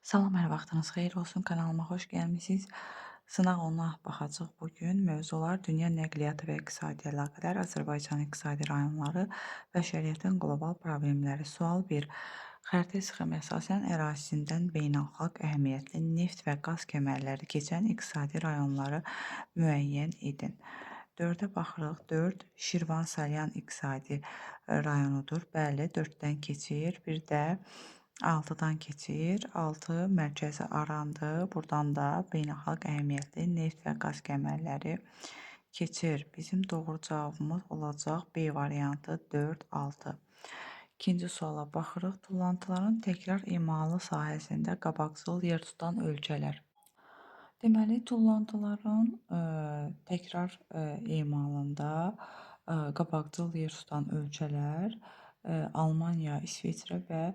Salam, hər vaxtınız xeyir olsun. Kanalıma xoş gəlmisiniz. Sınaq 10-a baxacağıq bu gün. Mövzular dünya nəqliyyatı və iqtisadi əlaqələr, Azərbaycan iqtisadi rayonları, bəşəriyyətin qlobal problemləri. Sual 1. Xəritə sxemə əsasən ərazisindən beynəlxalq əhəmiyyətli neft və qaz kəmərləri keçən iqtisadi rayonları müəyyən edin. 4-ə baxırıq. 4 Şirvan-Salyan iqtisadi rayonudur. Bəli, 4-dən keçir. Bir də 6-dan keçir. 6 mərkəzi Arandır. Buradan da beynəlxalq əhəmiyyətli neft və qaz kəmərləri keçir. Bizim doğru cavabımız olacaq B variantı 4, 6. İkinci suala baxırıq. Tullantıların təkrar emalı sahəsində qabaqcıl yer tutan ölkələr. Deməli, tullantıların təkrar emalında qabaqcıl yer tutan ölkələr Almaniya, İsveçrə və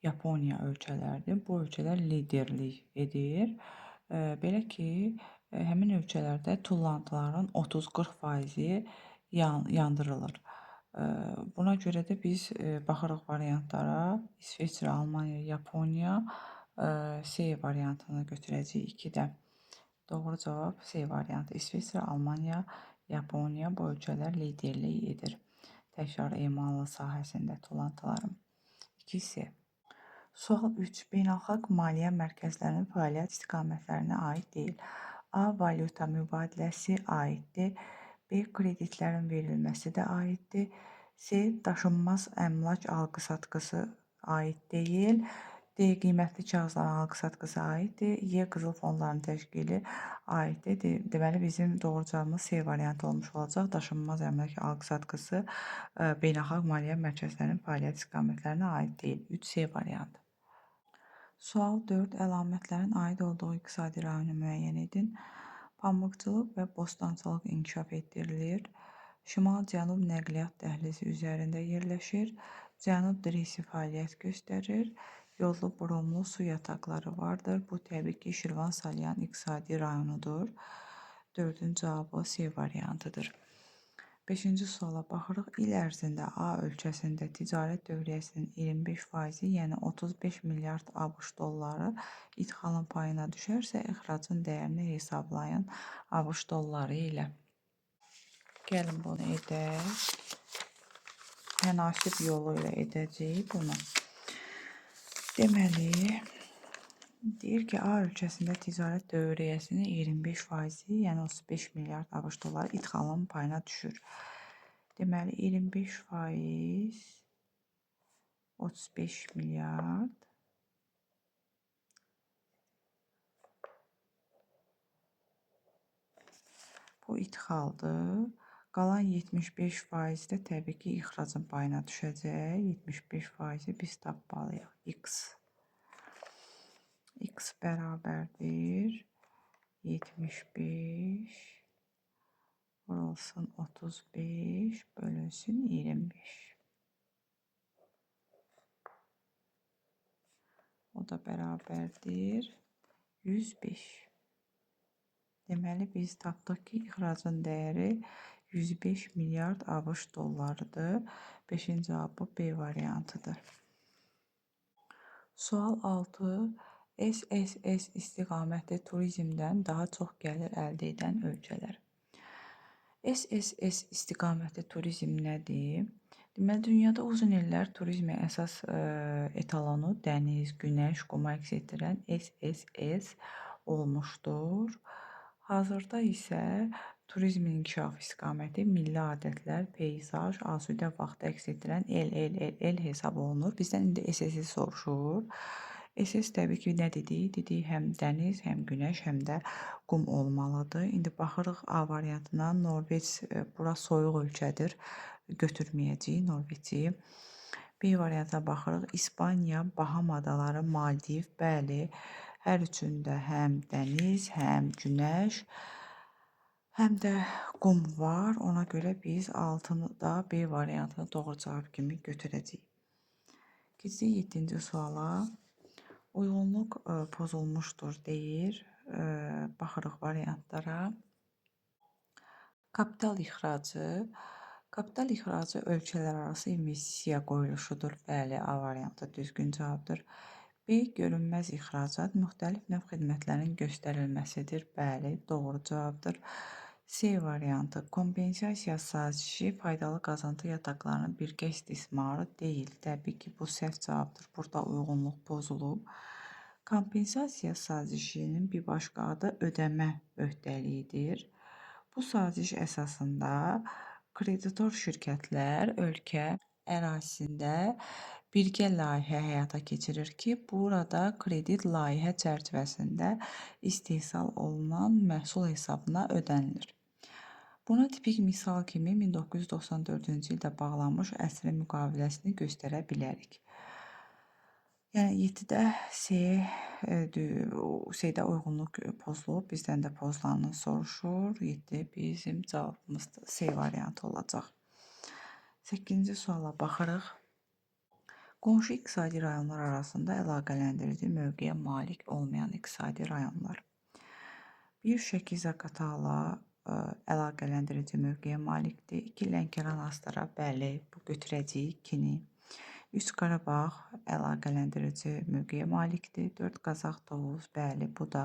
Yaponiya ölkələrdir. Bu ölkələr liderlik edir. Belə ki, həmin ölkələrdə tullantıların 30-40%-i yandırılır. Buna görə də biz baxırıq variantlara. İsveçrə, Almaniya, Yaponiya, C variantını götürəcəyik 2-də. Doğru cavab C variantı. İsveçrə, Almaniya, Yaponiya bu ölkələr liderlik edir. Təkrar emalı sahəsində tullantıların. 2C. Sual 3. Beynəlxalq maliyyə mərkəzlərinin fəaliyyət istiqamətlərinə aid deyil. A. Valyuta mübadiləsi aiddir. B. Kreditlərin verilməsi də aiddir. C. Daşınmaz əmlak alqı-satqısı aid deyil. D. Qiymətli kağızların alqı-satqısı aiddir. Y. Qızıl fondların təşkili aiddir. Deməli, bizim doğru cavabımız C variantı olmuş olacaq. Daşınmaz əmlak alqı-satqısı beynəlxalq maliyyə mərkəzlərinin fəaliyyət istiqamətlərinə aid deyil. 3C variantı. Sual 4. Əlamətlərin aid olduğu iqtisadi rayonu müəyyən edin. Pambıqçılıq və bostançılıq inkişaf etdirilir. Şimal-cənub nəqliyyat dəhlizi üzərində yerləşir. Cənub dresi fəaliyyət göstərir. Yodlu bromlu su yataqları vardır. Bu təbii ki, Şirvan-Salyan iqtisadi rayonudur. 4-ün cavabı C variantıdır. 5-ci suala baxırıq. İl ərzində A ölkəsində ticarət dövriyyəsinin 25%-i, yəni 35 milyard ABŞ dolları idxalın payına düşərsə, ixracın dəyərini hesablayın ABŞ dolları ilə. Gəlin bunu edək. Tənasib yolu ilə edəcəyik bunu. Deməli, deyir ki, A ölkəsində ticarət dövriyyəsinin 25%-i, yəni 35 milyard ABŞ dolları idxalın payına düşür. Deməli, 25% 35 milyard bu idxaldır. Qalan 75% də təbii ki, ixracın payına düşəcək. 75%-i biz tapmalıyıq. X. X bərabərdir 75 vurulsun 35 bölünsün 25. O da bərabərdir 105. Deməli, biz tapdıq ki, ixracın dəyəri 105 milyard ABŞ dollarıdır. 5-ci cavabı B variantıdır. Sual 6. SSS istiqamətli turizmdən daha çox gəlir əldə edən ölkələr. SSS istiqamətli turizm nədir? Deməli, dünyada uzun illər turizmin əsas etalonu dəniz, günəş, qumu əks etdirən SSS olmuşdur. Hazırda isə turizmin inkişaf istiqaməti milli adətlər, peyzaj, asudə vaxtı əks etdirən L, L, L, L hesab olunur. Bizdən indi SSS soruşur. SS təbii ki, nə dedik? Dedik, həm dəniz, həm günəş, həm də qum olmalıdır. İndi baxırıq A variantına. Norveç bura soyuq ölkədir. Götürməyəcəyik Norveçi. B variantına baxırıq. İspaniya, Baham adaları, Maldiv. Bəli, hər üçündə həm dəniz, həm günəş, həm də qum var. Ona görə biz 6-nı da B variantını doğru cavab kimi götürəcəyik. Keçdik 7-ci suala. Uyğunluq pozulmuşdur deyir. Baxırıq variantlara. Kapital ixracı. Kapital ixracı ölkələrarası investisiya qoyuluşudur. Bəli, A variantı düzgün cavabdır. B. Görünməz ixracat müxtəlif növ xidmətlərin göstərilməsidir. Bəli, doğru cavabdır. C variantı kompensasiya sazişi faydalı qazıntı yataqlarının birgə istismarı deyil. Təbii ki, bu səhv cavabdır. Burada uyğunluq pozulub. Kompensasiya sazişinin bir başqa adı ödəmə öhdəliyidir. Bu saziş əsasında kreditor şirkətlər ölkə ərazisində birgə layihə həyata keçirir ki, burada kredit layihə çərçivəsində istehsal olunan məhsul hesabına ödənilir. Buna tipik misal kimi 1994-cü ildə bağlanmış əsrin müqaviləsini göstərə bilərik. Yəni 7-də C-də uyğunluq pozulub, bizdən də pozulanı soruşur. 7 bizim cavabımız C variantı olacaq. 8-ci suala baxırıq. Qonşu iqtisadi rayonlar arasında əlaqələndirici mövqeyə malik olmayan iqtisadi rayonlar. 1 Şəki Zaqatala əlaqələndirici mövqeyə malikdir. 2 Lənkəran Astara, bəli, bu götürəcəyik 2-ni. 3 Qarabağ əlaqələndirici mövqeyə malikdir. 4 Qazax Tovuz, bəli, bu da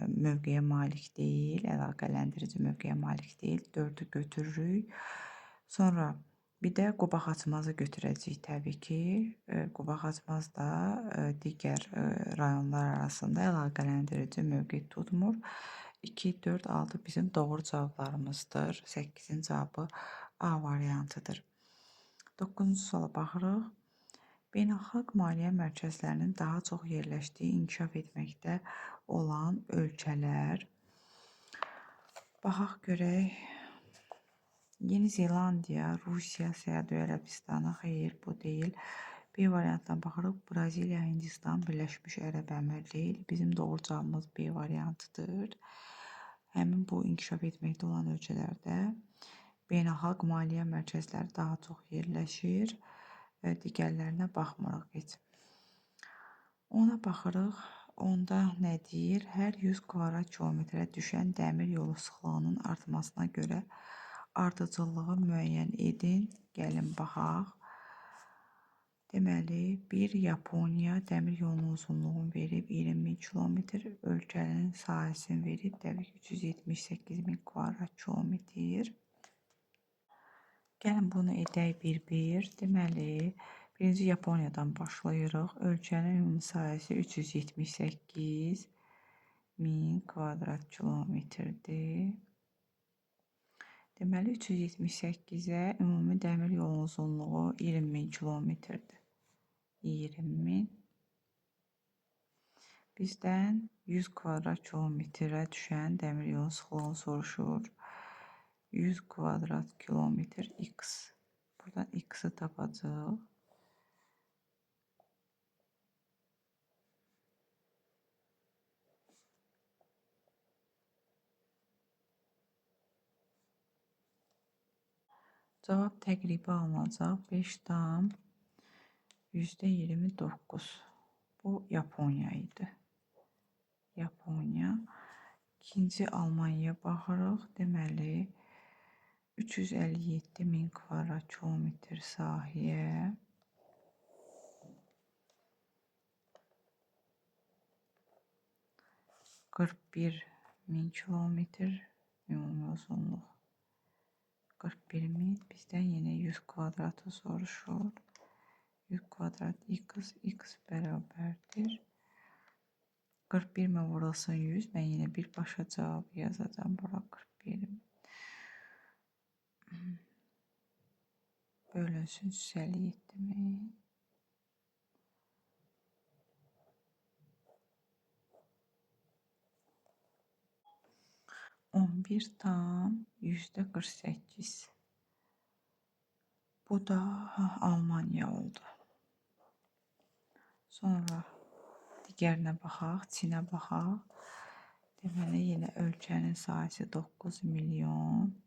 mövqeyə malik deyil, əlaqələndirici mövqeyə malik deyil. 4-ü götürürük. Sonra bir də Quba Xaçmazı götürəcəyik təbii ki. Quba Xaçmaz da digər rayonlar arasında əlaqələndirici mövqe tutmur. 2, 4, 6 bizim doğru cavablarımızdır. 8-in cavabı A variantıdır. 9-cu suala baxırıq. Beynəlxalq maliyyə mərkəzlərinin daha çox yerləşdiyi, inkişaf etməkdə olan ölkələr. Baxaq görək. Yeni Zelandiya, Rusiya, Səudiyyə Ərəbistanı, xeyr, bu deyil. B variantına baxırıq. Braziliya, Hindistan, Birləşmiş Ərəb Əmirliyi. Bizim doğru cavabımız B variantıdır. Həmin bu inkişaf etməkdə olan ölkələrdə beynəlxalq maliyyə mərkəzləri daha çox yerləşir və digərlərinə baxmırıq heç. Ona baxırıq. Onda nə deyir? Hər 100 kvadrat kilometrə düşən dəmir yolu sıxlığının artmasına görə ardıcıllığı müəyyən edin. Gəlin baxaq. Deməli, bir Yaponiya dəmir yolunun uzunluğunu verib 20 kilometr, ölkənin sahəsini verib təbii ki, 378 min kvadrat kilometr. Gəlin bunu edək bir-bir. Deməli, birinci Yaponiyadan başlayırıq. Ölkənin ümumi sahəsi 378 min kvadrat kilometrdir. Deməli, 378-ə ümumi dəmir yolunun uzunluğu 20 min kilometrdir. 20 min. Bizdən 100 kvadrat kilometrə düşən dəmir yolu sıxlığını soruşur. 100 kvadrat kilometr x. Buradan x-i tapacağıq. Cavab təqribi alınacaq 5,29%. Bu Yaponiya idi. Yaponiya. İkinci Almaniyaya baxırıq. Deməli, 357 min kvadrat kilometr sahəyə 41 min kilometr ümumi uzunluq. 41 min. Bizdən yenə 100 kvadratı soruşur. 100 kvadrat x, x bərabərdir. 41 min vurulsun 100. Mən yenə birbaşa cavab yazacağam bura 41 min. Bölünsün 357 min. 11,48%. Bu da Almaniya oldu. Sonra digərinə baxaq, Çinə baxaq. Deməli, yenə ölkənin sahəsi 9 milyon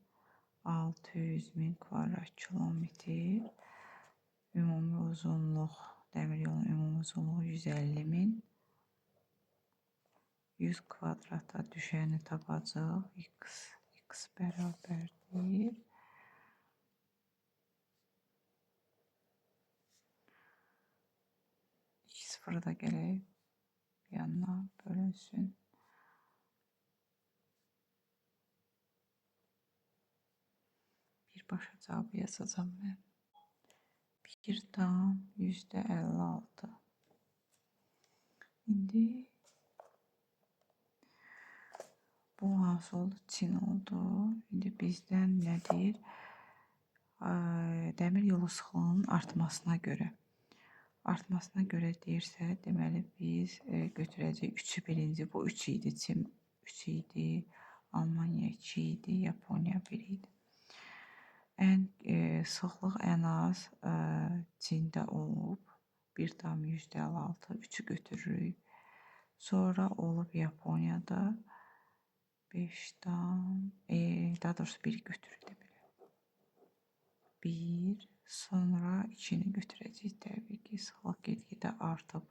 600 min kvadrat kilometr. Ümumi uzunluq, dəmir yolunun ümumi uzunluğu 150 min. 100 kvadrata düşəni tapacağıq. X, x bərabərdir. X Sıfırı da gələk yanına bölünsün. Birbaşa cavabı yazacağım mən. 1,56. İndi bu hansı oldu? Çin oldu. İndi bizdən nə deyir? Dəmir yolu sıxlığının artmasına görə. Artmasına görə deyirsə, deməli biz götürəcəyik 3-ü birinci. Bu 3 idi. Çin 3 idi. Almaniya 2 idi. Yaponiya 1 idi. Ən sıxlıq ən az Çində olub. 1,56. 3-ü götürürük. Sonra olub Yaponiyada 5 tam, daha doğrusu 1 götürür deməli. 1, sonra 2-ni götürəcəyik təbii ki, sıxlıq get-gedə artıb.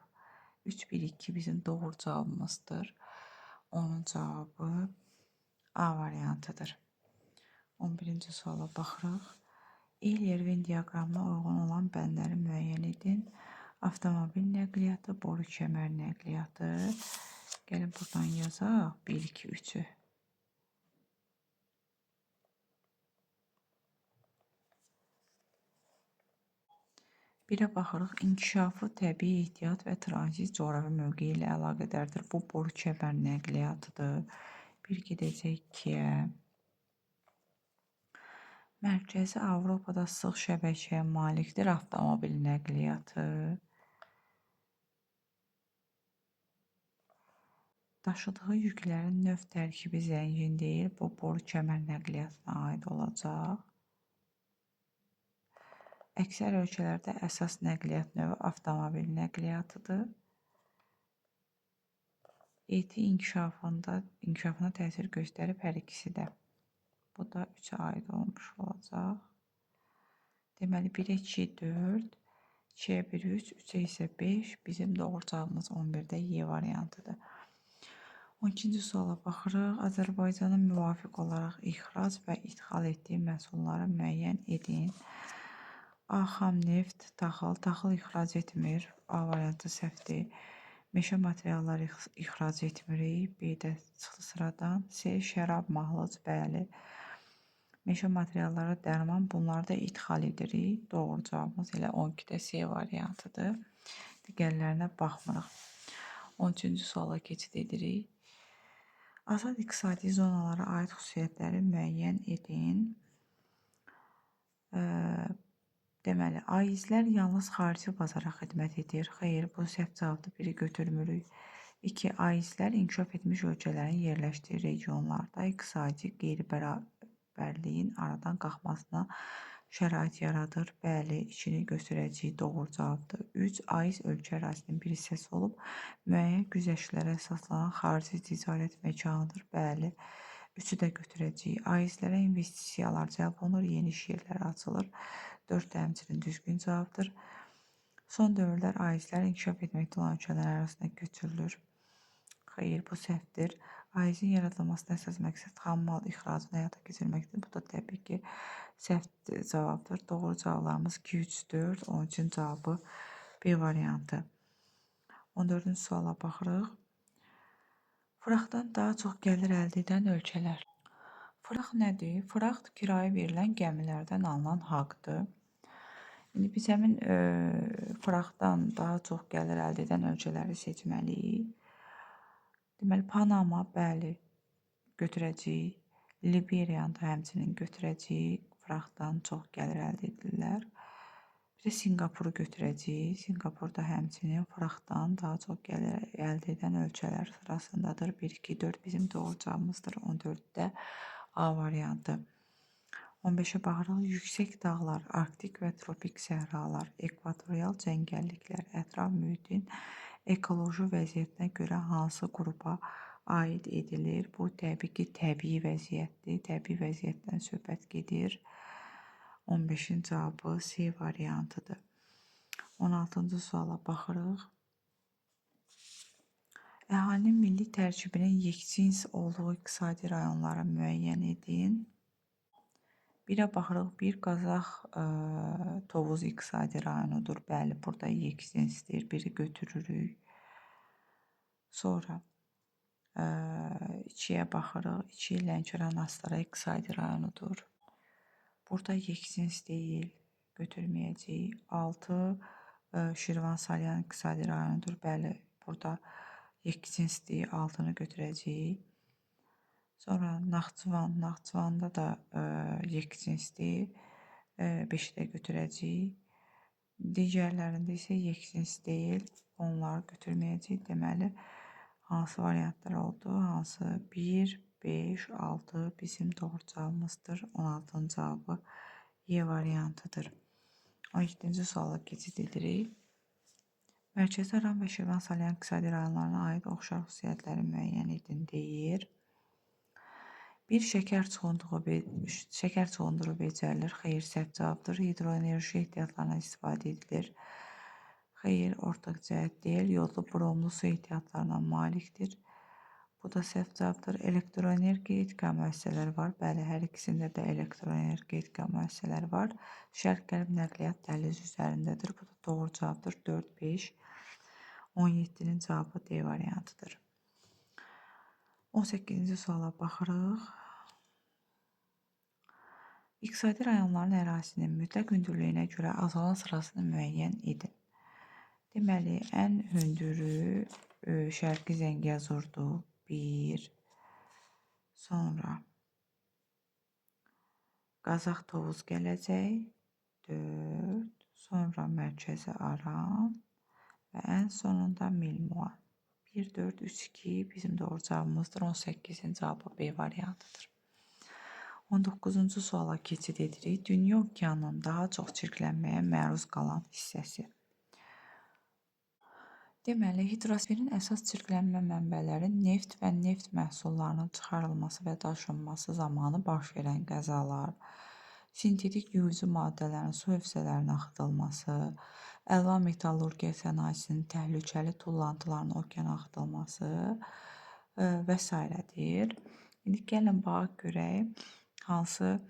3, 1, 2 bizim doğru cavabımızdır. Onun cavabı A variantıdır. 11-ci suala baxırıq. Eyler-Venn diaqramına uyğun olan bəndləri müəyyən edin. Avtomobil nəqliyyatı, boru kəmər nəqliyyatı. Gəlin buradan yazaq. 1, 2, 3-ü. Birə baxırıq. İnkişafı təbii ehtiyat və tranzit coğrafi mövqeyi ilə əlaqədardır. Bu boru kəmər nəqliyyatıdır. Bir gedəcək 2-yə. Mərkəzi Avropada sıx şəbəkəyə malikdir avtomobil nəqliyyatı. Daşıdığı yüklərin növ tərkibi zəngin deyil. Bu boru kəmər nəqliyyatına aid olacaq. Əksər ölkələrdə əsas nəqliyyat növü avtomobil nəqliyyatıdır. ET inkişafına təsir göstərib hər ikisi də. Bu da 3-ə aid olmuş olacaq. Deməli 1-ə 2, 4, 2-yə 1, 3, 3-ə isə 5. Bizim doğru cavabımız 11-də Y variantıdır. 12-ci suala baxırıq. Azərbaycanın müvafiq olaraq ixrac və idxal etdiyi məhsulları müəyyən edin. A. Xam neft, taxıl. Taxıl ixrac etmir. A variantı səhvdir. Meşə materialları ixrac etmirik. B də çıxdı sıradan. C. Şərab, mahlıq, bəli. Meşə materialları, dərman, bunları da idxal edirik. Doğru cavabımız elə 12-də C variantıdır. Digərlərinə baxmırıq. 13-cü suala keçid edirik. Azad iqtisadi zonalara aid xüsusiyyətləri müəyyən edin. Deməli, AİZ-lər yalnız xarici bazara xidmət edir. Xeyr, bu səhv cavabdır, biri götürmürük. 2. AİZ-lər inkişaf etmiş ölkələrin yerləşdiyi regionlarda iqtisadi qeyri-bərabərliyin aradan qalxmasına şərait yaradır. Bəli, 2-ni götürəcəyik, doğru cavabdır. 3. AİZ ölkə ərazisinin bir hissəsi olub, müəyyən güzəştlərə əsaslanan xarici ticarət məkanıdır. Bəli, 3-ü də götürəcəyik. AİZ-lərə investisiyalar cəlb olunur, yeni iş yerləri açılır. 4 də həmçinin düzgün cavabdır. Son dövrlər AİZ-lər inkişaf etməkdə olan ölkələr arasında köçürülür. Xeyr, bu səhvdir. AİZ-in yaradılmasının əsas məqsəd xam mal ixracını həyata keçirməkdir. Bu da təbii ki, səhv cavabdır. Doğru cavablarımız 2, 3, 4. Onun üçün cavabı B variantı. 14-cü suala baxırıq. Fraxtdan daha çox gəlir əldə edən ölkələr. Fraxt nədir? Fraxt kirayə verilən gəmilərdən alınan haqdır. İndi biz həmin fraxtdan daha çox gəlir əldə edən ölkələri seçməliyik. Deməli, Panama, bəli, götürəcəyik. Liberiyanı da həmçinin götürəcəyik. Fraxtdan çox gəlir əldə edirlər. Bir də Sinqapuru götürəcəyik. Sinqapur da həmçinin fraxtdan daha çox gəlir əldə edən ölkələr sırasındadır. 1, 2, 4 bizim doğru cavabımızdır. 14-də A variantı. 15-ə baxırıq. Yüksək dağlar, arktik və tropik səhralar, ekvatorial cəngəlliklər, ətraf mühitin ekoloji vəziyyətinə görə hansı qrupa aid edilir? Bu təbii ki, təbii vəziyyətdir. Təbii vəziyyətdən söhbət gedir. 15-in cavabı C variantıdır. 16-cı suala baxırıq. Əhalinin milli tərkibinin yekcins olduğu iqtisadi rayonları müəyyən edin. 1-ə baxırıq. 1 Qazax Tovuz iqtisadi rayonudur. Bəli, burada yekcinsdir. 1-i götürürük. Sonra 2-yə baxırıq. 2 Lənkəran Astara iqtisadi rayonudur. Burada yekcins deyil, götürməyəcəyik. 6 Şirvan Salyan iqtisadi rayonudur. Bəli, burada yekcinsdir, 6-nı götürəcəyik. Sonra Naxçıvan, Naxçıvanda da yekcinsdir, 5-i də götürəcəyik. Digərlərində isə yekcins deyil, onları götürməyəcəyik. Deməli, hansı variantlar oldu? Hansı 1, 5, 6 bizim doğru cavabımızdır. 16-nın cavabı Y variantıdır. 17-ci suala keçid edirik. Mərkəzi Aran və Şirvan Salyan iqtisadi rayonlarına aid oxşar xüsusiyyətləri müəyyən edin deyir. Bir şəkər çuğunduru becərilir. Xeyr, səhv cavabdır. Hidroenerji ehtiyatlarına istifadə edilir. Xeyr, ortaq cəhət deyil. Yodlu bromlu su ehtiyatlarına malikdir. Bu da səhv cavabdır. Elektroenergetika müəssisələri var. Bəli, hər ikisində də elektroenergetika müəssisələri var. Şərq-qərb nəqliyyat dəhlizi üzərindədir. Bu da doğru cavabdır. 4, 5, 17-nin cavabı D variantıdır. 18-ci suala baxırıq. İqtisadi rayonların ərazisinin mütləq hündürlüyünə görə azalan sırasını müəyyən edin. Deməli, ən hündürü Şərqi Zəngəzurdur. 1. Sonra Qazax Tovuz gələcək. 4. Sonra Mərkəzi Aran və ən sonunda Milmuğan. 1, 4, 3, 2 bizim doğru cavabımızdır. 18-in cavabı B variantıdır. 19-cu suala keçid edirik. Dünya okeanının daha çox çirklənməyə məruz qalan hissəsi. Deməli, hidrosferin əsas çirklənmə mənbələri neft və neft məhsullarının çıxarılması və daşınması zamanı baş verən qəzalar, sintetik yuyucu maddələrin su hövzələrinə axıdılması, əlva metallurgiya sənayesinin təhlükəli tullantılarının okeana axıdılması və s. İndi gəlin baxaq görək hansı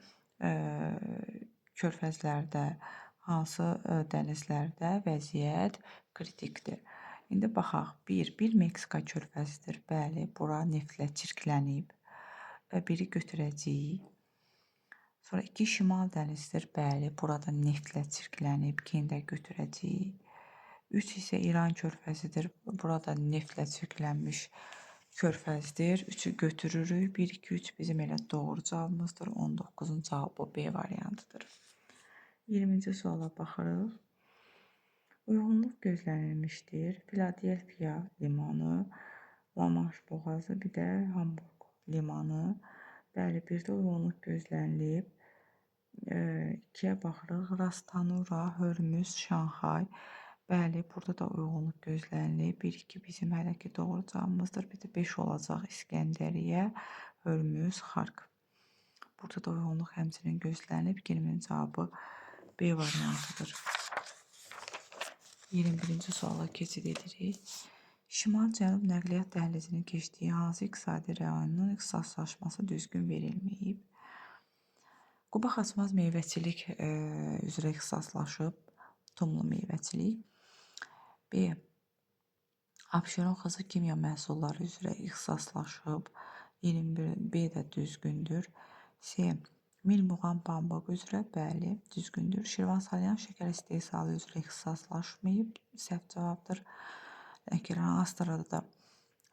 körfəzlərdə, hansı dənizlərdə vəziyyət kritikdir. İndi baxaq. 1. 1 Meksika körfəzidir. Bəli, bura neftlə çirklənib. Biri götürəcəyik. Sonra 2 Şimal dənizidir. Bəli, burada neftlə çirklənib. 2-ni də götürəcəyik. 3 isə İran körfəzidir. Burada neftlə çirklənmiş körfəzdir. 3-ü götürürük. 1, 2, 3 bizim elə doğru cavabımızdır. 19-un cavabı B variantıdır. 20-ci suala baxırıq. Uyğunluq gözlənilmişdir. Filadelfiya limanı, La-Manş boğazı, bir də Hamburq limanı. Bəli, bir də uyğunluq gözlənilib. 2-yə baxırıq. Rastanura, Hörmüz, Şanxay. Bəli, burada da uyğunluq gözlənilib. 1, 2 bizim hələ ki doğru cavabımızdır. Bir də 5 olacaq İskəndəriyyə, Hörmüz, Xark. Burada da uyğunluq həmçinin gözlənilib. 20-nin cavabı B variantıdır. 21-ci suala keçid edirik. Şimal-cənub nəqliyyat dəhlizinin keçdiyi hansı iqtisadi rayonunun ixtisaslaşması düzgün verilməyib? Quba Xaçmaz meyvəçilik üzrə ixtisaslaşıb, tumlu meyvəçilik. B. Abşeron xızı kimya məhsulları üzrə ixtisaslaşıb. 21 B də düzgündür. C. Milmuğan pambıq üzrə, bəli, düzgündür. Şirvan Salyan şəkər istehsalı üzrə ixtisaslaşmayıb, səhv cavabdır. Lənkəran Astarada da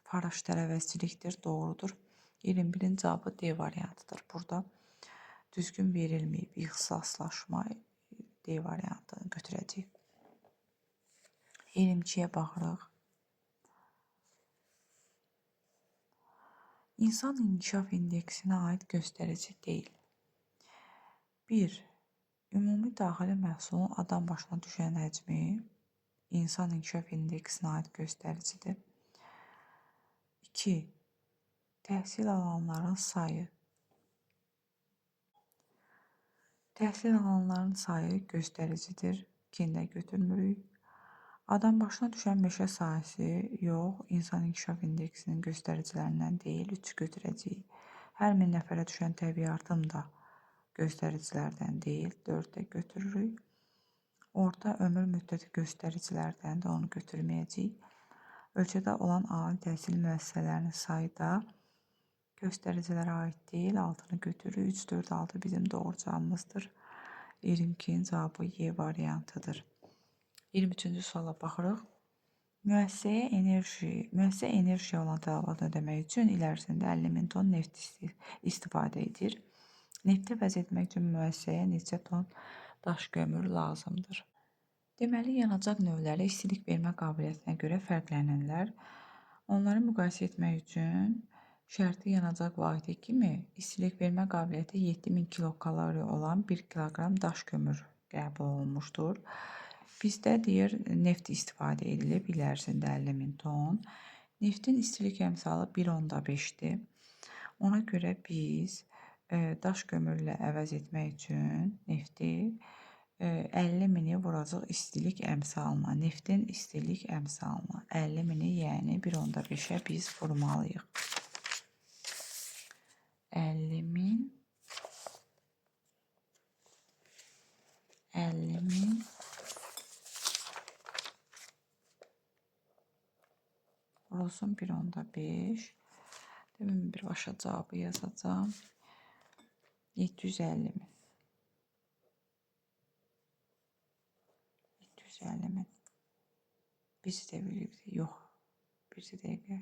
faraş tərəvəzçilikdir, doğrudur. 21-in cavabı D variantıdır. Burada düzgün verilməyib ixtisaslaşma D variantını götürəcəyik. 22-yə baxırıq. İnsan inkişaf indeksinə aid göstərici deyil. 1. Ümumi daxili məhsulun adam başına düşən həcmi insan inkişaf indeksinə aid göstəricidir. 2. Təhsil alanların sayı. Təhsil alanların sayı göstəricidir. 2-ni də götürmürük. Adam başına düşən meşə sahəsi yox, insan inkişaf indeksinin göstəricilərindən deyil. 3-ü götürəcəyik. Hər 1000 nəfərə düşən təbii artım da Göstəricilərdən deyil. 4 də götürürük. Orta ömür müddəti göstəricilərdən də onu götürməyəcəyik. Ölkədə olan ali təhsil müəssisələrinin sayı da göstəricilərə aid deyil. 6-nı götürürük. 3, 4, 6 bizim doğru cavabımızdır. 22-nin cavabı Y variantıdır. 23-cü suala baxırıq. Müəssisəyə enerjiyə olan tələbatını ödəmək üçün il ərzində 50 min ton neft istifadə edir. Nefti əvəz etmək üçün müəssisəyə neçə ton daş kömür lazımdır? Deməli, yanacaq növləri istilik vermə qabiliyyətinə görə fərqlənirlər. Onları müqayisə etmək üçün şərti yanacaq vahidi kimi istilik vermə qabiliyyəti 7000 kilokalori olan 1 kiloqram daş kömür qəbul olunmuşdur. Bizdə deyir, neft istifadə edilib il ərzində 50 min ton. Neftin istilik əmsalı 1,5-dir. Ona görə biz daş kömürlə əvəz etmək üçün nefti 50 mini vuracaq istilik əmsalına. Neftin istilik əmsalına 50 mini, yəni 1,5-ə biz vurmalıyıq. 50 min 50 min vurulsun 1,5. Demin birbaşa cavabı yazacağım. 750 min. 750 min. Birisi də bilirdi. Yox. Birisi dəqiqə.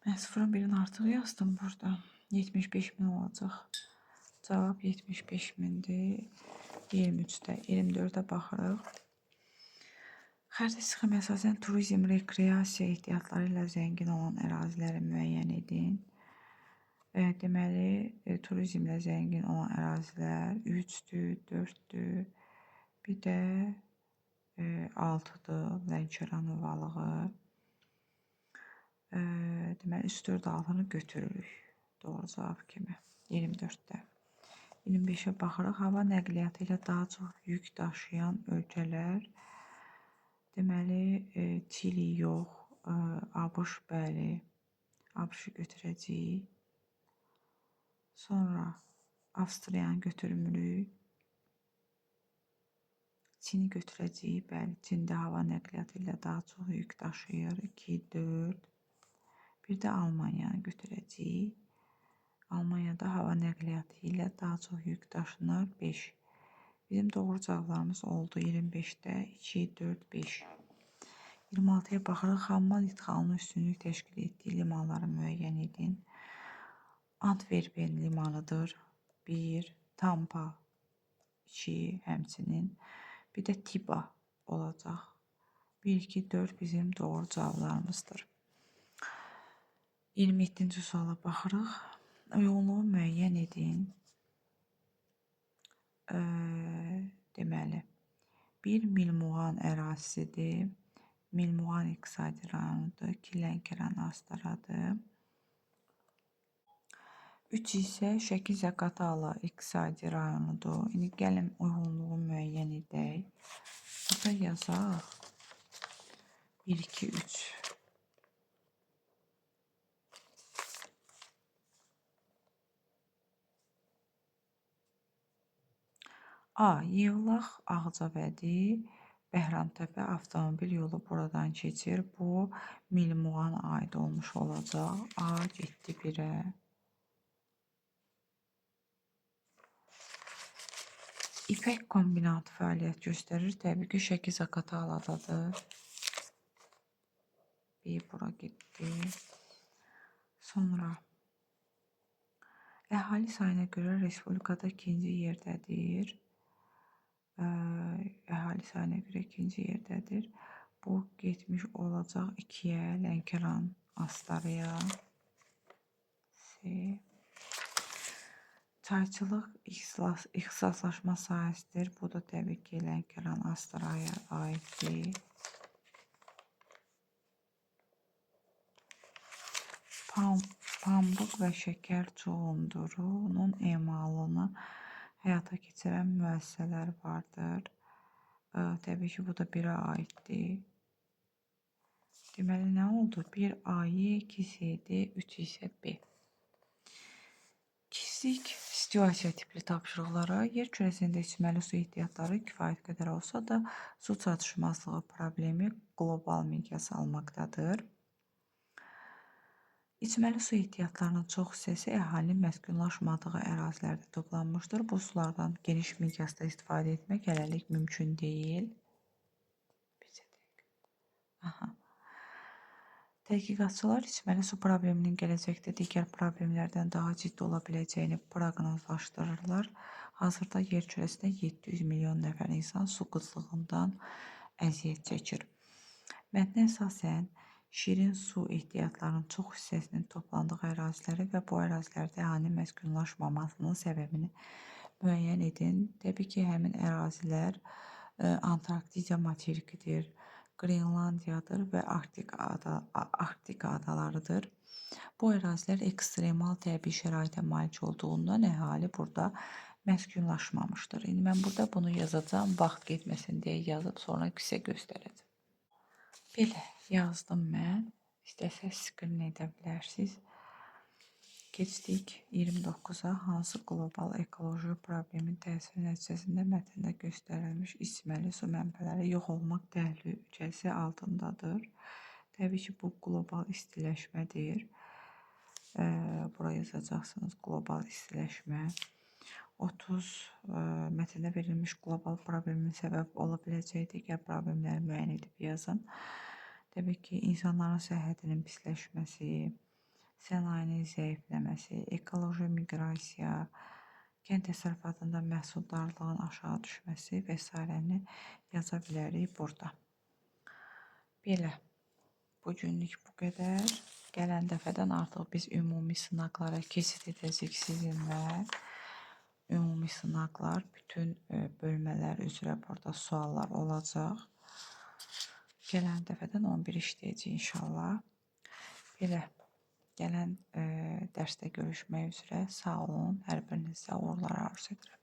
Mən sıfırın birini artıq yazdım burada. 75 min olacaq. Cavab 75 mindir. 23-də, 24-ə baxırıq. Xəritə sxemə əsasən turizm, rekreasiya ehtiyatları ilə zəngin olan əraziləri müəyyən edin. Deməli, turizmlə zəngin olan ərazilər 3-dür, 4-dür, bir də 6-dır Lənkəran ovalığı. Deməli, 3, 4, 6-nı götürürük. Doğru cavab kimi. 24-də. 25-ə baxırıq. Hava nəqliyyatı ilə daha çox yük daşıyan ölkələr. Deməli, Çili yox, ABŞ bəli. ABŞ-ı götürəcəyik. Sonra Avstriyanı götürmürük. Çini götürəcəyik. Bəli, Çində hava nəqliyyatı ilə daha çox yük daşıyır. 2, 4. Bir də Almaniyanı götürəcəyik. Almaniyada hava nəqliyyatı ilə daha çox yük daşınır. 5. Bizim doğru cavablarımız oldu. 25-də 2, 4, 5. 26-ya baxırıq. Xammal idxalının üstünlük təşkil etdiyi limanları müəyyən edin. Antwerpen limanıdır. 1, Tampa 2, həmçinin. Bir də Tiba olacaq. 1, 2, 4 bizim doğru cavablarımızdır. 27-ci suala baxırıq. Uyğunluğu müəyyən edin. Deməli, 1 Milmuğan ərazisidir. Milmuğan iqtisadi rayonudur. 2 Lənkəran Astaradır. 3 isə Şəki Zaqatala iqtisadi rayonudur. İndi gəlin uyğunluğu müəyyən edək. Burada yazaq. 1, 2, 3. A. Yevlax Ağcabədi, Bəhramtəpə avtomobil yolu buradan keçir. Bu Milmuğana aid olmuş olacaq. A getdi 1-ə. İpək kombinatı fəaliyyət göstərir. Təbii ki, Şəki Zaqataladadır. B bura getdi. Sonra əhali sayına görə Respublikada ikinci yerdədir. Əhali sayına görə ikinci yerdədir. Bu getmiş olacaq 2-yə, Lənkəran Astaraya. C. Çayçılıq ixtisaslaşma sahəsidir. Bu da təbii ki, Lənkəran Astaraya aiddir. Pambıq və şəkər çuğundurunun emalını həyata keçirən müəssisələr vardır. Təbii ki, bu da 1-ə aiddir. Deməli, nə oldu? 1 A, 2 C, D, 3 isə B. Kiçik Situasiya tipli tapşırıqlara. Yer kürəsində içməli su ehtiyatları kifayət qədər olsa da, su çatışmazlığı problemi qlobal miqyas almaqdadır. İçməli su ehtiyatlarının çox hissəsi əhalinin məskunlaşmadığı ərazilərdə toplanmışdır. Bu sulardan geniş miqyasda istifadə etmək hələlik mümkün deyil. Aha. Tədqiqatçılar içməli su probleminin gələcəkdə digər problemlərdən daha ciddi ola biləcəyini proqnozlaşdırırlar. Hazırda yer kürəsində 700 milyon nəfər insan su qıtlığından əziyyət çəkir. Mətnə əsasən şirin su ehtiyatlarının çox hissəsinin toplandığı əraziləri və bu ərazilərdə əhalinin məskunlaşmamasının səbəbini müəyyən edin. Təbii ki, həmin ərazilər Antarktida materikidir, Qrenlandiyadır və Arktika adalarıdır. Bu ərazilər ekstremal təbii şəraitə malik olduğundan əhali burada məskunlaşmamışdır. İndi mən burada bunu yazacağam, vaxt getməsin deyə yazıb sonra sizə göstərəcəm. Belə yazdım mən. İstəsəz skrin edə bilərsiniz. Keçdik 29-a. Hansı qlobal ekoloji problemin təsiri nəticəsində mətndə göstərilmiş içməli su mənbələri yox olmaq təhlükəsi altındadır? Təbii ki, bu qlobal istiləşmədir. Bura yazacaqsınız qlobal istiləşmə. 30 mətndə verilmiş qlobal problemin səbəb ola biləcəyi digər problemləri müəyyən edib yazın. Təbii ki, insanların səhhətinin pisləşməsi, sənayenin zəifləməsi, ekoloji miqrasiya, kənd təsərrüfatında məhsuldarlığın aşağı düşməsi və sairəni yaza bilərik burada. Belə, bugünlük bu qədər. Gələn dəfədən artıq biz ümumi sınaqlara keçid edəcəyik sizinlə. Ümumi sınaqlar, bütün bölmələr üzrə burada suallar olacaq. Gələn dəfədən 11 işləyəcəyik inşallah. Belə, gələn dərsdə görüşmək üzrə. Sağ olun. Hər birinizə uğurlar arzu edirəm.